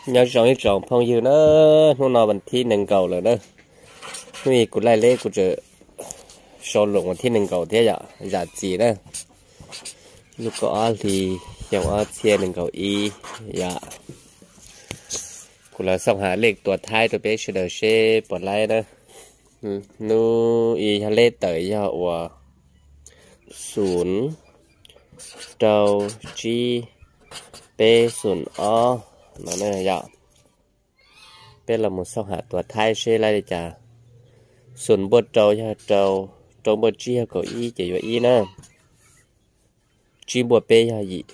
Nyob zoo ib tsoom phooj ywg na, hnub no vas thib nees nkaum lawm na. Hnub i kuv laij leb kuv tseem sau lus vas thib nees nkaum thiab yom, zam txim na. Lub kaum ob hlis xyoo ob txhiab nees nkaum ib yom. Kuv los xauj has lej tuas thaib rau peb sawv daws seb puas laib na. Hnub i yog lej tawm yog uas xum rau tsib peb xum ob no na yom. Peb los mus xauj has tuas thaib seb laib li cas. Xum npuaj rau yog rau, rau npuaj tsib yog kaum ib ces yuav ib na. Tsib npuaj peb yog yim,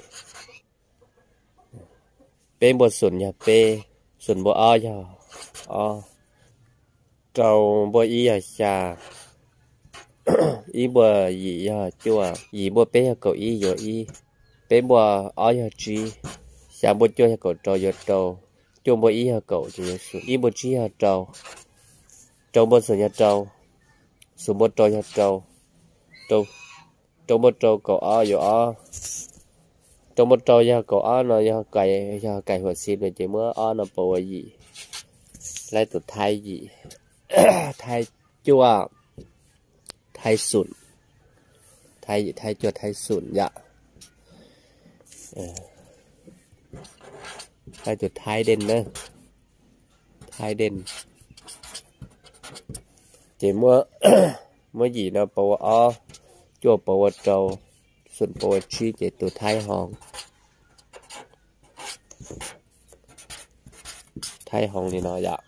peb npuaj xum yog peb, xum npuaj ob yog ob, rau npuaj ib yog xya, ib npuaj yim yog cuaj, yim npuaj peb yog kaum ib yuav ib, peb npuaj ob yog tsib, xya npuaj cuaj yog kaum rau yuav rau, cuaj npuaj ib yog kaum ces yuav xum, ib npuaj tsib yog rau, rau npuaj xum yog rau, xum npuaj rau yog rau, rau npuaj rau kaum ob yuav ob, rau npuaj rau yog kaum ob no yog, yog kais huam xim no ces muab ob no pauv ua yim, laib tus thaib yim, thaib cuaj, thaib xum, thaib yim thaib cuaj thaib xum yom. Laib tus thaib dej na, thaib dej. Ces muab, muab yim no pauv ua ob, cuaj pauv ua rau, xum pauv ua tsib ces tus thaib hoov, thaib hoov li no yom.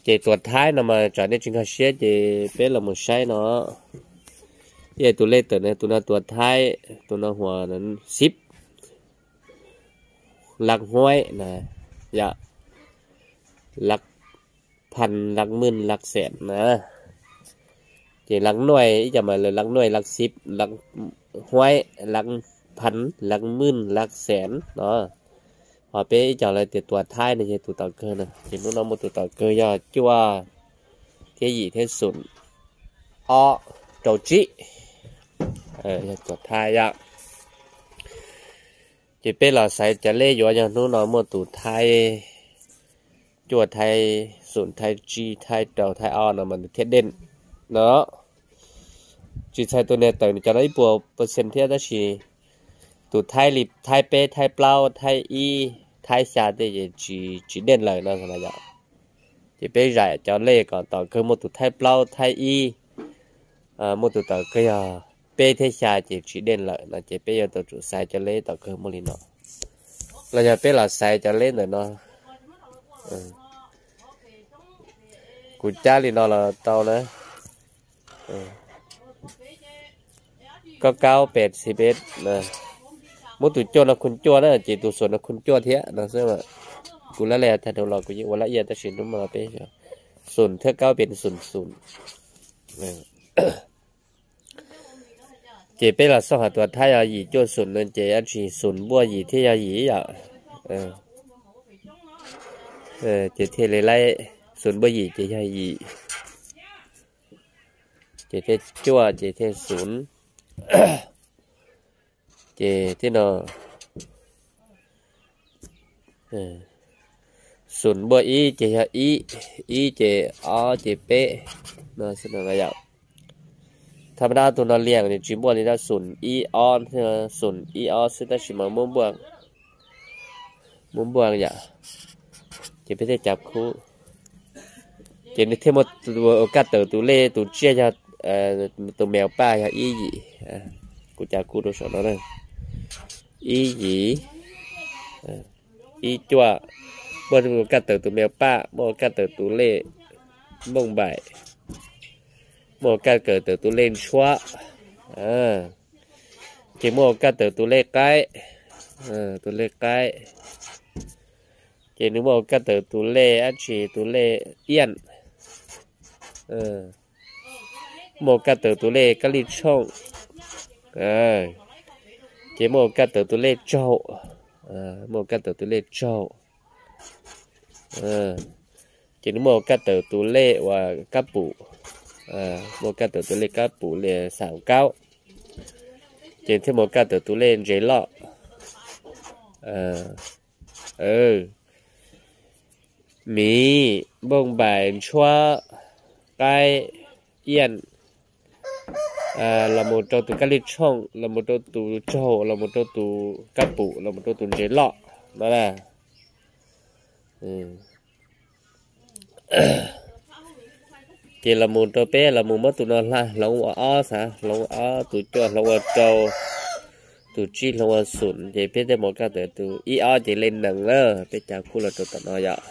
Ces tuas thaib no mas tsam nej tsis nkag siab ces peb los mus saib no. Ib tus lej tawm no, tus no tuas thaib, tus no huas xib, laj huaib na, yom, laj phan, laj mwj, laj xees na. Ces laj nuaj ib co mas laj nuaj, laj xib, laj huaib, laj phan, laj mwj, laj xees no. Ho peb ib co lawv tias tuas thaib no yog tus tom kawg na, ces hnub no muaj tus tom kawg yog cuaj thiab yim thiab xum, ob, rau tsib, yog tuas thaib yom. Ces peb los xaiv cov lej yuav yog hnub no muaj tus thaib cuaj, thaib xum, thaib tsib, thaib rau, thaib ob no mas nws thiaj dej no. Tsis txhais tus niag tawm nws cov no ib puas percent thiab tab sis tus thaib li thaib peb, thaib plaub, thaib ib, thaib xya tej ces tsis dej lawm no yom. Ces peb zam cov lej kom tom kawg muaj tus thaib plaub, thaib ib, muaj tus tom kawg yog peb thiab xya ces tsis dej lawm no ces peb yuav tau tsum xaiv cov lej tom kawg muaj li no. Los yog peb los xaiv cov lej ntawm no, kuv cab li no los tau na. Kaub kaub pes xib peb, muab tus cuaj no khu cuaj na ces tus xum no khu cuaj thiab no xwb. Kuv lab lej tag dhau los kuv yeej ua lab iaj tab sis hnub no peb xum thiab kaub pes xum xum. Ces peb los xauj has tuas thaib yog yim cuaj xum no ces dab tsi xum npuaj yim thiab yog yim yom. Ces thiaj li laib xum npuaj yim ces yog yim, ces thiaj cuaj ces thiaj xum, ces thiaj no xum npuaj ib ces yog ib, ib ces ob ces peb no xwb no yom. Thaj ma dab tus no liam nws tsis npuaj li tab xum ib ob, xum ib ob xwb tab sis mas muab npuaj, muab npuaj yom. Ces peb thiaj cav khub, ces nws thiaj muaj ua kaj tawm tus lej tus tsiaj yog tus mev paj yog ib yim. Kuv cav kub rau saum no na, ib yim, ib cuaj, muaj ua kaj tawm tus mev paj, muaj ua kaj tawm tus lej npooj npaim, muaj ua kaj tawm tus lej ntshuab, ces muaj ua kaj tawm tus lej qaib, tus lej qaib, ces nws muaj ua kaj tawm tus lej dab tsi, tus lej iaj, muaj ua kaj tawm tus lej kab lij tshooj, ces muaj ua kaj tawm tus lej tsaug, muaj ua kaj tawm tus lej tsaug, ces nws muaj ua kaj tawm tus lej uas kab pum, muaj ua kaj tawm tus lej kab pum li xav kaub, ces thiaj muaj ua kaj tawm tus lej ntses loj, miv, npauj npaim, ntshuab, qaib, iaj, los mus rau tus kab lij tshooj, los mus rau tus tsaug, los mus rau tus kab pum, los mus rau tus ntses loj no na. Ces los mus rau peb los mus muab tus no hla hloov ua ob xav, hloov ob, tus cuaj hloov ua rau, tus tsib hloov ua xum, ces peb tej mus kaj tawm tus ib ob ces lej nees na, peb cav khub los rau tom no yom.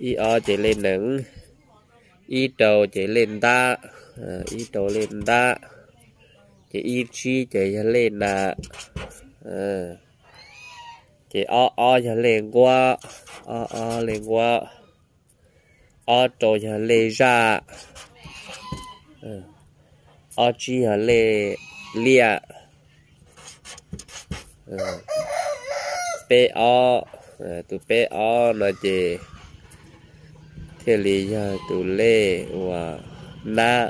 Ib ob ces lej nees, ib rau ces lej ntab, ib rau lej ntab, ces ib tsib ces yog lej nas, ces ob ob yog lej nquab, ob ob lej nquab, ob rau yog lej zaj, ob tsib yog lej liaj, peb ob, tus peb ob no ces thiaj li yog tus lej uas nab,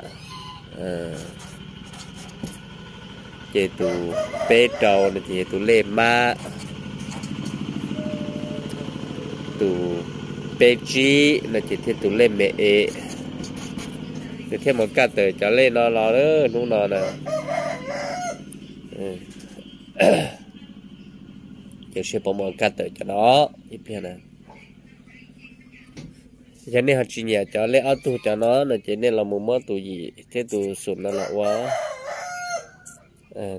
ces tus peb rau no ces yog tus lej mab, tus peb tsib no ces thiaj tus lej me e. Nws thiaj mus kaj tawm cov lej no los hnub no na. Ces seb puas mus kaj tawm cov no ib pliag na. Yog nej ho tsis nyiam cov lej ob tug cov no no ces nej los mus muab tus yim thiab tus xum no los ua,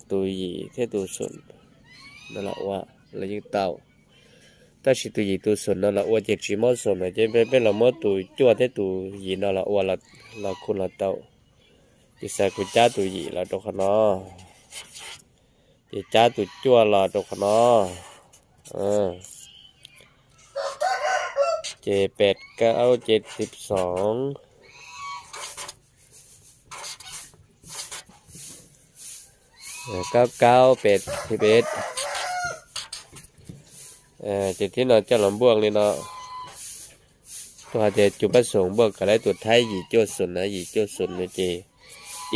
tus yim thiab tus xum no los ua los yeej tau. Tab sis tus yim tus xum no los ua ces tsis muab xum na, ces peb los muab tus cuaj thiab tus yim no los ua los kuj los tau. Ces xav kuv cab tus yim los rau qhov no, ces cab tus cuaj los rau qhov no. Ces pem kaub ces tib xoov, kaub kaub pem tib pem. Ces tib no coj los npuaj li no. Tuaj hais tias cug pab xum npuaj kom lawv tus thaib yim cuaj xum na, yim cuaj xum no ces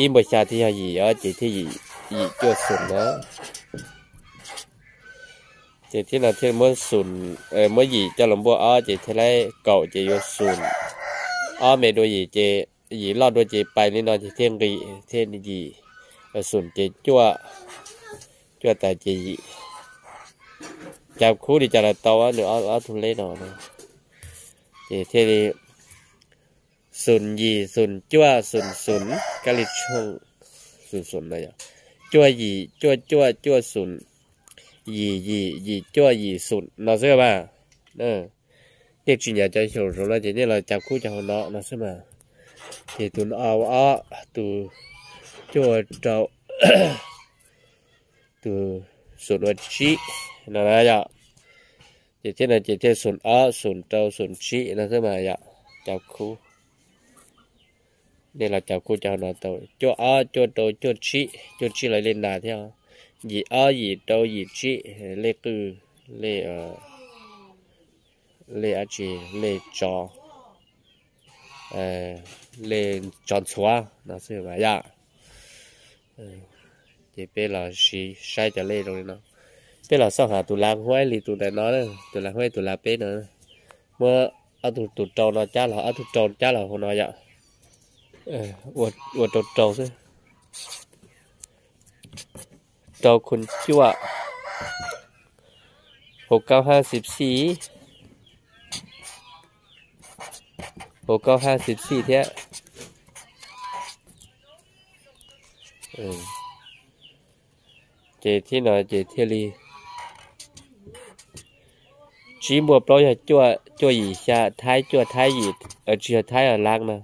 ib npuaj xya thiaj yog yim os, ces thiaj yim cuaj xum na. Ces tib no thiaj muab xum, muab yim coj los npuaj ob ces thiaj laib kaum ces yuav xum. Ob me dua yim ces yim loj dua ces pais li no ces thiaj nqis thiaj yim, xum ces cuaj, cuaj tas ces yim. Cav khub li cas los tau nws ob tug lej no. Ces thiaj li xum yim xum cuaj xum xum, kab li tshooj xum xum no yom. Cuaj yim cuaj cuaj cuaj xum, yim yim yim cuaj yim xum no xwb mas. Nej tsis nyiam cov xyaum zoov no ces nej los cav khub cov hauv no no xwb mas. Ces tus no ua ob, tus cuaj ua rau, tus xum ua tsib no na yom. Ces thiaj no ces thiaj xum ob xum rau xum tsib no xwb mas yom, cav khub. Nej los cav khub cov hauv no tau cuaj ob cuaj rau cuaj tsib, cuaj tsib los lej nas thiab. Yim ob yim rau yim tsib, lej qwj, lej, lej dab tsi, lej tsov, lej tsov ntxhuav no xwb mas yom. Ces peb los siv saib cov lej zoo li no. Peb los xauj hais tus lav huaib li tus ntawm no, tus lav huaib tus lav peb no. Muab ob tug tus rau no cab los, ob tug rau cab los hauv no yom. Ua rau rau xwb. Rau khun cuaj, hauv kaub hab xib xij, hauv kaub hab xib xij thiab. Ces thiab no ces thiaj li tsib npuaj plaub yog cuaj, cuaj yim xya, thaib cuaj thaib yim, tsis yog thaib, lav no,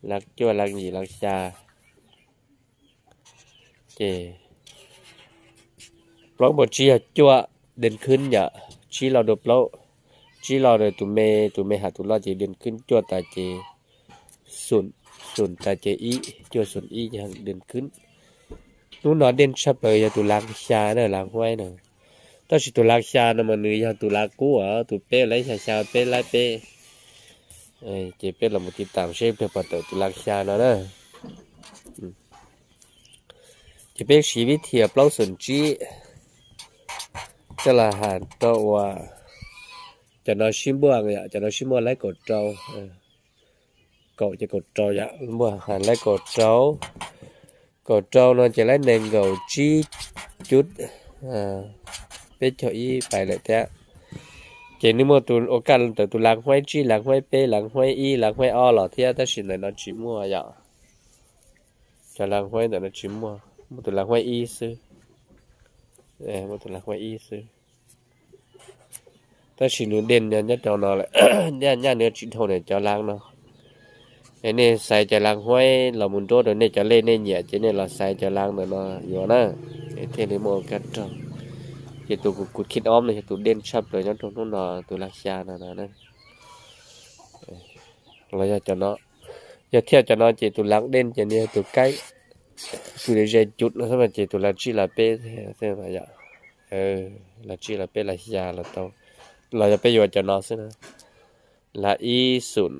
lav cuaj lav yim lav xya. Ces plaub npuaj tsib yog cuaj, dees khwb yom, tsib los dua plaub, tsib los dua tus me, tus me hab tus loj ces dees khwb cuaj tas ces xum, xum tas ces ib, cuaj xum ib ces dees khwb. Hnub no dej tshaj plaws yog tus lav xya na, lav huaib no. Tab sis tus lav xya no mas nws yog tus lav qub os, tus peb lav xya, xya peb lav peb. Ces peb los mus tiv tam seb peb puas tawm tus lav xya no na. Ces peb siv vib thia plaub xum tsib, coj los has rau uas cov no sib npuaj yom, cov no sib npuaj laib kaum rau, kaum ces kaum rau yom, npuaj laib kaum rau. Kaum rau no ces laib nees nkaum tsib cuv peb caug ib pais lawm thiab. Ces nws muaj tus ua kaj ntawm tus las huaib tsib, las huaib peb, las huaib ib, las huaib ob los thiab, tab sis ntawm no tsis muaj yom. Cov las huaib ntawm no tsis muaj, muaj tus las huaib ib xwb. Muaj tus las huaib ib xwb. Tab sis nws dej nyob rau no lawm, nyaj nws tsis dhau nws cov las no. Es nej xaiv cov las huaib los mus nruab rau nej cov lej nej nyiam ces nej los xaiv cov las ntawm no yuav na, es thiaj li muaj ua kaj raug. Ces tus kuv khij ob no yog tus dej tshaj plaws nyob rau hnub no, tus las xya no na. Los yog cov no, yog thiaj cov no ces tus las dej ces nws yog tus kaib, tus ze cuv no xwb mas ces tus las tsib las peb, las tsib las peb las xya los tau, los yog peb yuav cov no xwb na, las ib xoom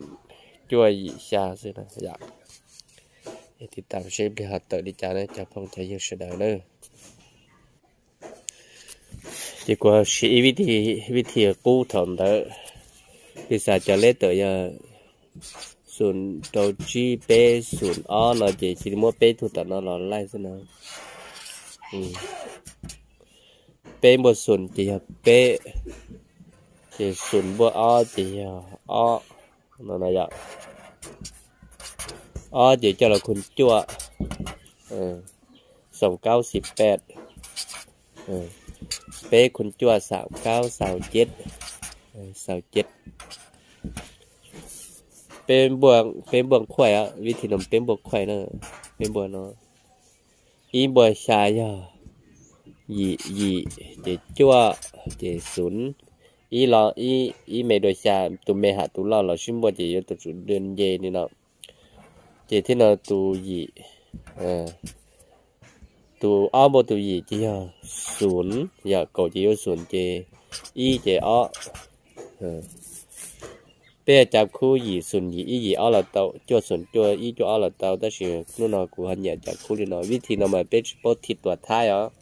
cuaj yim xya xwb na yom. Tiv tam seb pliag ho tawm li cas na cov phooj cov ywg sawv daws na. Ces kuv siv ib vib thi qub thaum ntawd, piv xam cov lej tawm yog xoom rau tsib peb xoom ob no ces cia li muab peb tug tom no los laij xwb na. Peb npuaj xoom ces yog peb, ces xoom npuaj ob ces yog ob no na yom. Ob ces coj los khu cuaj, xoom kaub xim peb, peb khu cuaj xaum kaub xaum ceb, xaum ceb. Peb npuaj khuaij, vib thi no peb npuaj khuaij na, peb npuaj no. Ib npuaj xya yog yim, yim ces cuaj, ces xoom. Ib los ib me dua xya, tus me ham tus loj los sib npuaj ces yuav tus tsum dua nce li no. Ces thiab no tus yim, tus ob npuaj tus yim ces yog xoom, yog kaum ces yuav xoom ces ib ces ob. Peb cav khub yim xoom yim ib yim ob los tau, cuaj xoom cuaj ib cuaj ob los tau, tab sis hnub no kuv ho nyiam cav khub li no. Vib thi no mas peb tsis paub thi tuam thaib os.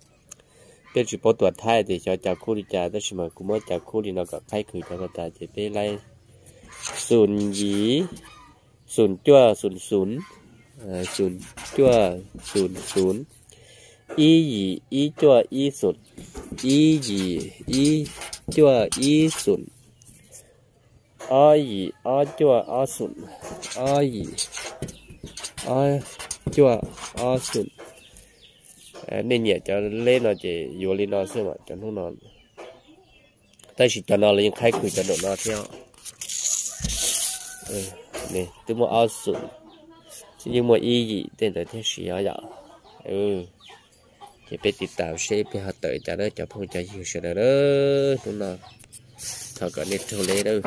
Peb tsis paub tuam thaib tias xyov cav khub li cas, tab sis mas kuv muab cav khub li no kom qhaib khwv cov ko tas ces peb laij xoom yim, xoom cuaj xoom xoom, xoom cuaj xoom xoom, ib yim ib cuaj ib xoom, ib yim ib cuaj ib xoom, ob yim ob cuaj ob xoom, ob yim ob cuaj ob xoom. Nej nyiam cov lej no ces yuav li no xwb mas cov hnub no. Tab sis cov no los yeej qhaib khwv cov nraum no thiab. Twb muaj ob xoom, yeej muaj ib yim tej ntawd thiab si os yom. Ces peb tiv tam seb peb ho tawm cas na cov phooj cov ywg sawv daws na. Hnub no thov kom nej raug li lawm.